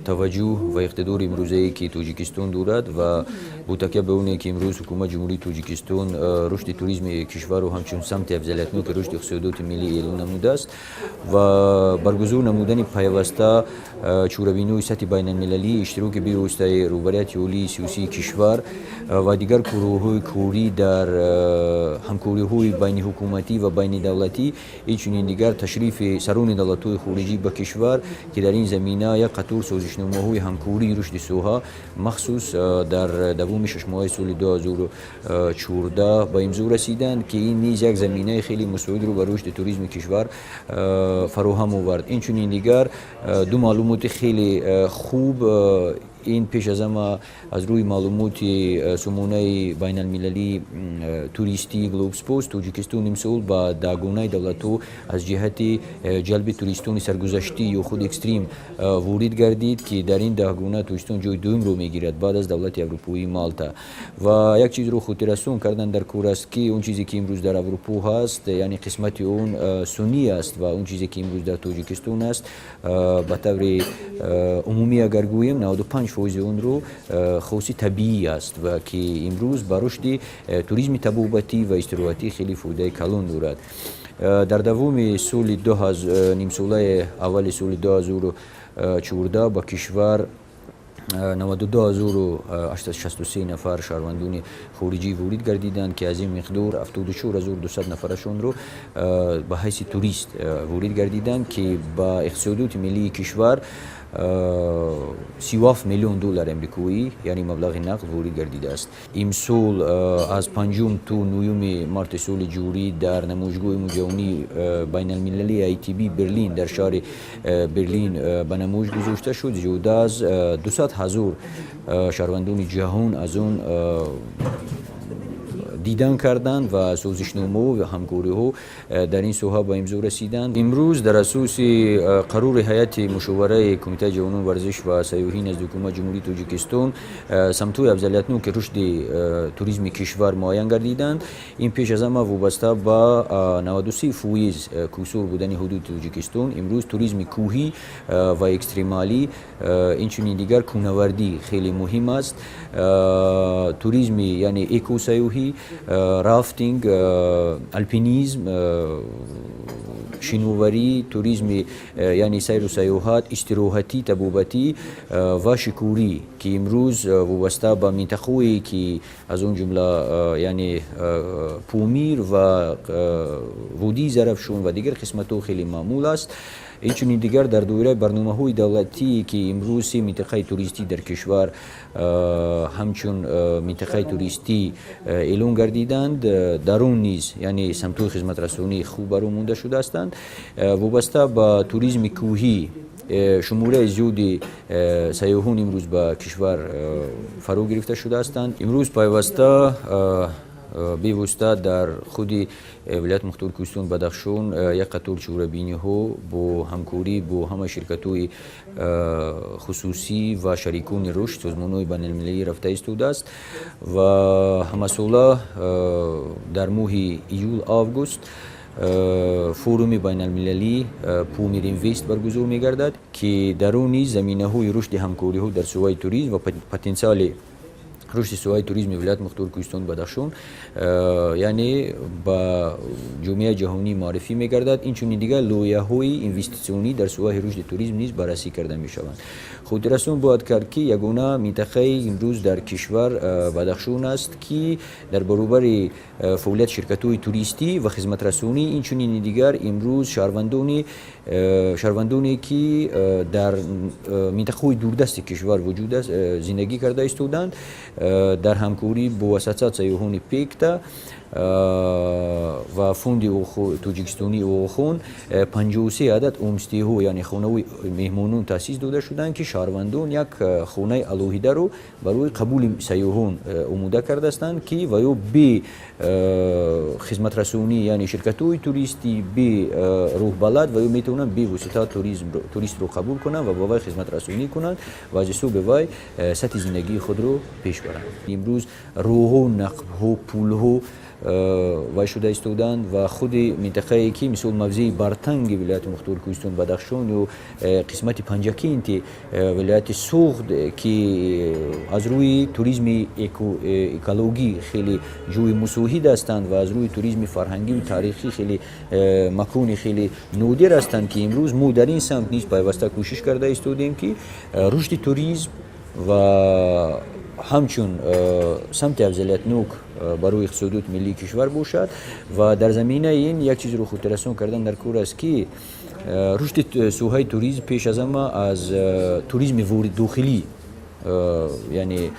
Таваҷҷӯҳ ва иқтидори имрӯзае, ки Тоҷикистон дорад, ва бо такя ба оне, ки имрӯз Ҳукумати Ҷумҳурии Тоҷикистон рушди туризми кишварро ҳамчун самти афзалиятноки рушди иқтисодиёти миллӣ эълон намудааст ва баргузор намудани пайваста чорабиниҳои сатҳи байналмилалӣ, иштироки бевоситаи роҳбарияти олии сиёсии кишвар ва дигар гурӯҳҳои корӣ дар ҳамкориҳои байниҳукуматӣ ва байнидавлатӣ, инчунин дигар ташрифи сарони давлатҳои хориҷӣ ба кишвар, ки дар ин замина як қатор созишномаҳои ҳамкории рушди соҳа махсус дар давоми 6 моҳаи соли 2014 ба имзо расиданд, ки ин низ як заминаи хеле мусоидро ба рушди туризми кишвар фароҳам овард. Инчунин дигар ду маълумоти хеле хуб: ин пеш аз ҳама аз рӯи маълумоти сомонаи байналмилалии туристии Глобспост, Тоҷикистон имсол ба даҳгонаи давлатҳо аз ҷиҳати ҷалби туристони саргузаштӣ ё худ экстрим ворид гардид, ки дар ин даҳгона Тоҷикистон ҷои дуюмро мегирад баъд аз давлати аврупоии Малта. Ва як чизро хотиррасон кардан дар кор аст, ки он чизе, ки имрӯз дар Аврупо ҳаст, яъне қисмати он сунъӣ аст ва он чизе, ки имрӯз дар Тоҷикистон аст, ба таври умумӣ агар гӯем, 95 фоизи онро хоси табиӣ аст ва ки имрӯз ба рушди туризми табобатӣ ва истироҳатӣ хеле фоидаи калон дорад. Дар давоми соли нимсолаи аввали соли 2014 ба кишвар 92 863 нафар шаҳрвандони хориҷӣ ворид гардиданд, ки аз ин миқдор 74 200 нафарашонро ба ҳайси турист ворид гардиданд, ки ба иқтисодиёти миллии кишвар 37 миллион доллар амрикоӣ, яъне маблағи нақд, ворид гардидааст. Имсол аз 5 то 9 марти соли ҷорӣ дар намоишгоҳи ҷаҳонии байналмилалии ITB Берлин дар шаҳри Берлин ба намоиш гузошта шуд. Зиёда аз 200 ҳазор шаҳрвандони ҷаҳон аз он дидан карданд ва созишномаҳо ва ҳамкориҳо дар ин соҳа ба имзо расиданд. Имрӯз дар асоси қарори ҳайати мушовараи Кумитаи ҷавонон, варзиш ва сайёҳӣ назди Ҳукумати Ҷумҳурии Тоҷикистон самтҳои афзалиятноки рушди туризми кишвар муайян гардиданд. Ин пеш аз ҳама вобаста ба 93% кӯҳсор будани ҳудуди Тоҷикистон, имрӯз туризми кӯҳӣ ва экстремалӣ, инчунин дигар кӯҳнавардӣ хеле муҳим аст, туризми, яъне экосайёҳӣ, рафтинг, алпинизм, шиноварӣ, туризми, яъне сайру сайёҳат, истироҳатӣ, табобатӣ ва шикорӣ, ки имрӯз вобаста ба минтақаҳое, ки аз он ҷумла, яъне Помир ва водии Зарафшон ва дигар қисматҳо хеле маъмул аст. Инчунин дигар дар доираи барномаҳои давлатие, ки имрӯз се минтақаи туристӣ дар кишвар ҳамчун минтақаи туристӣ эълон гардиданд, дар он низ, яъне самтҳои хизматрасонӣ хуб бароҳ монда шудаастанд. Вобаста ба туризми кӯҳӣ, шумораи зиёди сайёҳон имрӯз ба кишвар фаро гирифта шудаастанд. Имрӯз пайваста бевосита дар худи вилояти мухтори Кӯҳистони Бадахшон як қатор чорабиниҳо бо ҳамкорӣ бо ҳама ширкатҳои хусусӣ ва шарикони рушд, созмонҳои байналмилалӣ рафта истодааст ва ҳамасола дар моҳи июл, август форуми байналмилалӣ Помир Инвест баргузор мегардад, ки дар он низ заминаҳои рушди ҳамкориҳо дар соҳаи туризм ва потенсиали рушди соҳаи туризми вилояти мухтори Кӯҳистони Бадахшон, яъне ба ҷомеаи ҷаҳонӣ муаррифӣ мегардад. Инчунин дигар лоиҳаҳои инвеститсионӣ дар соҳаи рушди туризм низ баррасӣ карда мешаванд. Хотиррасон бояд кард, ки ягона минтақаи имрӯз дар кишвар Бадахшон аст, ки дар баробари фаъолияти ширкатҳои туристӣ ва хизматрасонӣ, инчунин дигар имрӯз шаҳрвандоне, ки дар минтақаҳои дурдасти кишвар вуҷуд аст, зиндагӣ карда истодаанд, дар ҳамкорӣ бо Ассотсиатсияи сайёҳони Пекта ва Фонди тоҷикистонии Оғохон 53 адад ҳомстейҳо, яъне хонаҳои меҳмонон таъсис дода шуданд, ки шаҳрвандон як хонаи алоҳидаро барои қабули сайёҳон омода кардаастанд, ки ва ё бе хизматрасонӣ, яъне ширкатҳои туристӣ, бе роҳбалад ва ё метавонанд бевосита туристро қабул кунанд ва ба вай хизматрасонӣ кунанд ва аз ҳисоби вай сатҳи зиндагии худро пеш баранд. Имрӯз роҳҳо, нақбҳо, пулҳо вай шуда истодаанд ва худи минтақае ки мисол мавзеи Бартанги вилояти Мухтори Кӯҳистони Бадахшон ё қисмати Панҷакенти вилояти Суғд, ки аз рӯи туризми экологӣ хеле ҷои мусоид ҳастанд ва аз рӯи туризми фарҳангию таърихӣ хеле макони хеле нодир ҳастанд, ки имрӯз мо дар ин самт низ пайваста кӯшиш карда истодем, ки рушди туризм ва ҳамчун самти афзалиятнок барои иқтисодиёти миллии кишвар бошад. Ва дар заминаи ин як чизро хотиррасон кардан дар кор аст, ки рушди соҳаи туризм пеш аз ҳама аз туризми дохилӣ, яъне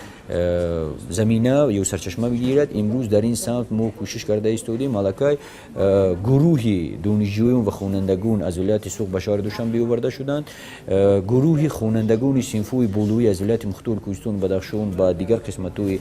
замина ё сарчашма мегирад. Имрӯз дар ин самт мо кӯшиш карда истодем. Аллакай гурӯҳи донишҷӯён ва хонандагон аз вилояти Суғд ба шаҳри Душанбе оварда шуданд, гурӯҳи хонандагони синфҳои болоӣ аз вилояти Мухтори Кӯҳистони Бадахшон ба дигар қисматҳои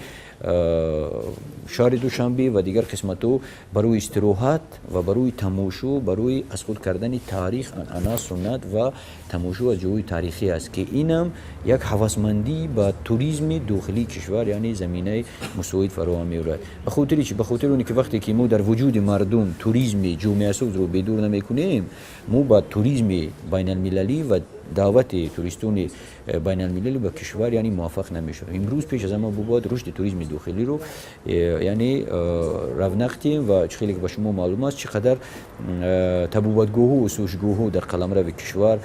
шаҳри Душанбе ва дигар қисматҳо барои истироҳат ва барои тамошо, барои аз худ кардани таърих, анъана, суннат ва тамошо аз ҷойҳои таърихӣ аст, ки инам як ҳавасмандӣ ба туризми дохилии кишвар, яъне заминаи мусоид фароҳам меорад. Ба хотири чи? Ба хотири оне ки вақте ки мо дар вуҷуди мардум туризми ҷомеасозро бедор намекунем, мо ба туризми байналмилалӣ ва даъвати туристони байналмилалӣ ба кишвар, яъне, муваффақ намешавем. Имрӯз пеш аз ҳама бояд рушди туризми дохилиро, яъне, равнақ диҳем. Ва чӣ хеле ки ба шумо маълум аст, чӣ қадар табобатгоҳҳу осоишгоҳҳо дар қаламрави кишвар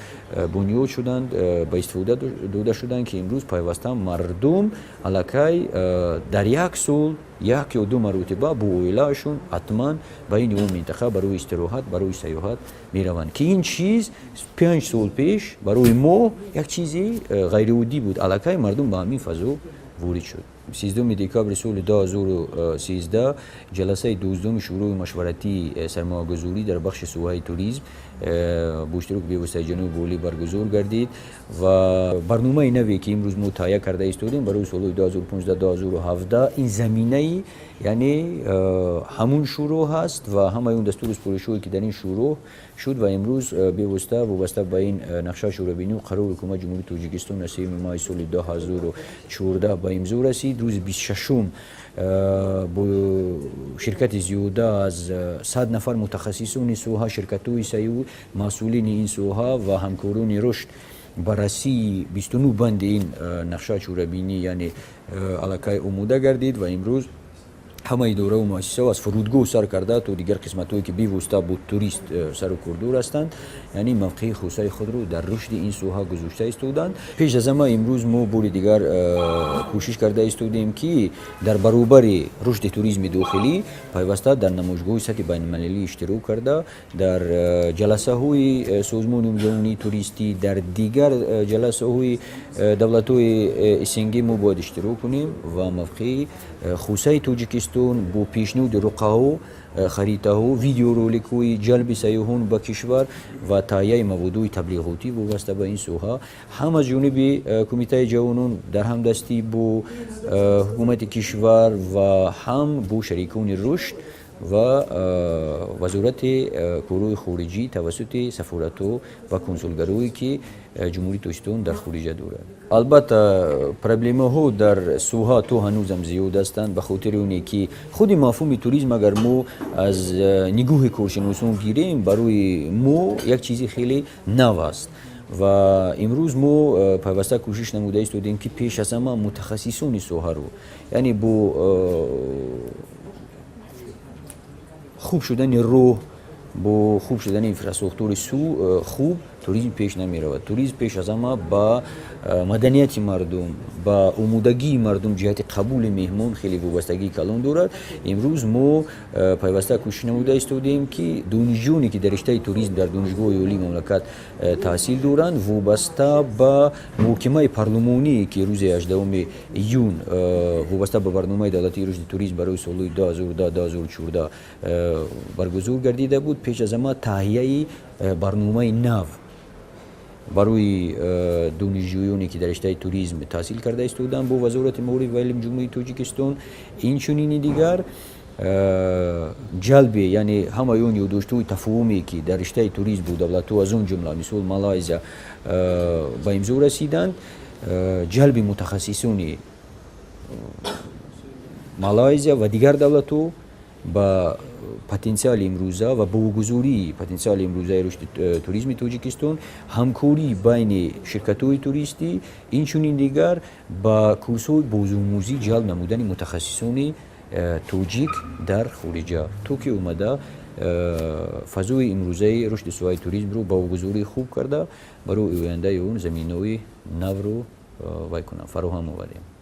бунёд шуданд, ба истифода дода шуданд, ки имрӯз пайваста мардум аллакай дар як сол як ё ду маротиба бо оилаашон ҳатман ба ин ё он минтақа барои истироҳат, барои сайёҳат мераванд, ки ин чиз 5 сол пеш барои мо як чизи ғайриоддӣ буд. Аллакай мардум ба ҳамин фазо ворид шуд. 13 декабри соли 2013 ҷаласаи 12-уми Шӯрои машваратии сармоягузорӣ дар бахши соҳаи туризм бо иштироки бевоситаи ҷаноби олӣ баргузор гардид ва барномаи наве, ки имрӯз мо таҳия карда истодем барои солҳои 2015-2017, ин заминаи, яъне, ҳамун шӯро ҳаст ва ҳамаи он дастуру супоришҳое, ки дар ин шӯро шуд ва имрӯз бевосита вобаста ба ин нақшаи чорабинию қарори Ҳукумати Ҷумҳурии Тоҷикистон аз 3 майи соли 2014 ба имзо расид. Рӯзи 26-ум бо ширкати зиёда аз 100 нафар мутахассисони соҳа, ширкатҳои сайёҳӣ, масъулини ин соҳа ва ҳамкорони рушд баррасии 29 банди ин нақшаи чорабинӣ, яъне, аллакай омода гардид. Ва имрӯз ҳама идораву муассисаҳо, аз фурудгоҳ сар карда то дигар қисматҳое, ки бевосита бо турист сару кордор ҳастанд, яъне, мавқеи хосаи худро дар рушди ин соҳа гузошта истоданд. Пеш аз ҳама имрӯз мо бори дигар кӯшиш карда истодем, ки дар баробари рушди туризми дохилӣ пайваста дар намоишгоҳи сатҳи байналмилалӣ иштирок карда, дар ҷаласаҳои Созмони Умумиҷаҳонии туристӣ, дар дигар ҷаласаҳои давлатҳои СНГ мо бояд иштирок кунем ва мавқеи хосаи Тоҷикистон бо пешниҳоди руқъаҳо, харитаҳо, видеороликҳои ҷалби сайёҳон ба кишвар ва таҳияи маводҳои таблиғотӣ вобаста ба ин соҳа ҳам аз ҷониби Кумитаи ҷавонон дар ҳамдастӣ бо ҳукумати кишвар ва ҳам бо шарикони рушд ва Вазорати корҳои хориҷӣ тавассути сафоратҳо ва консулгарое, ки Ҷумҳурии Тоҷикистон дар хориҷа дорад. Албатта, проблемаҳо дар соҳа то ҳанӯзам зиёд ҳастанд, ба хотири оне ки худи мафҳуми туризм, агар мо аз нигоҳи коршиносон гирем, барои мо як чизи хеле нав аст. Ва имрӯз мо пайваста кӯшиш намуда истодем, ки пеш аз ҳама мутахассисони соҳаро, яъне, бо хуб шудани роҳ, бо хуб шудани инфраструктури хуб туризм пеш намеравад. Туризм пеш аз ҳама ба маданияти мардум, ба омодагии мардум ҷиҳати қабули меҳмон хеле вобастагии калон дорад. Имрӯз мо пайваста кӯшиш намуда истодем, ки донишҷӯне, ки дар риштаи туризм дар донишгоҳи олии мамлакат таҳсил доранд, вобаста ба муҳокимаи парлумоние, ки рӯзи 18 июн вобаста ба барномаи давлатии рушди туризм барои солҳои 2010-2014 баргузор гардида буд, пеш аз ҳама таҳияи барномаи нав барои донишҷӯёне, ки дар риштаи туризм таҳсил карда истоданд, бо Вазорати маориф ва илми Ҷумҳурии Тоҷикистон, инчунини дигар ҷалби, яъне, ҳамаи он ёддоштҳои тафоҳуме, ки дар риштаи туризм бо давлатҳо, аз он ҷумла мисол Малайзия, ба имзо расиданд, ҷалби мутахассисони Малайзия ва дигар давлатҳо. Ба потенсиали имрӯза ва бовгузории потенсиали имрӯзаи рушди туризми Тоҷикистон, ҳамкорӣ байни ширкатҳои туристӣ, инчунин дигар ба курсҳои бозомӯзӣ ҷалб намудани мутахассисони тоҷик дар хориҷа, то ки омада фазои имрӯзаи рушди соҳаи туризмро бовгузории хуб карда, барои ояндаи он заминаҳои навро вай кунам, фароҳам оварем.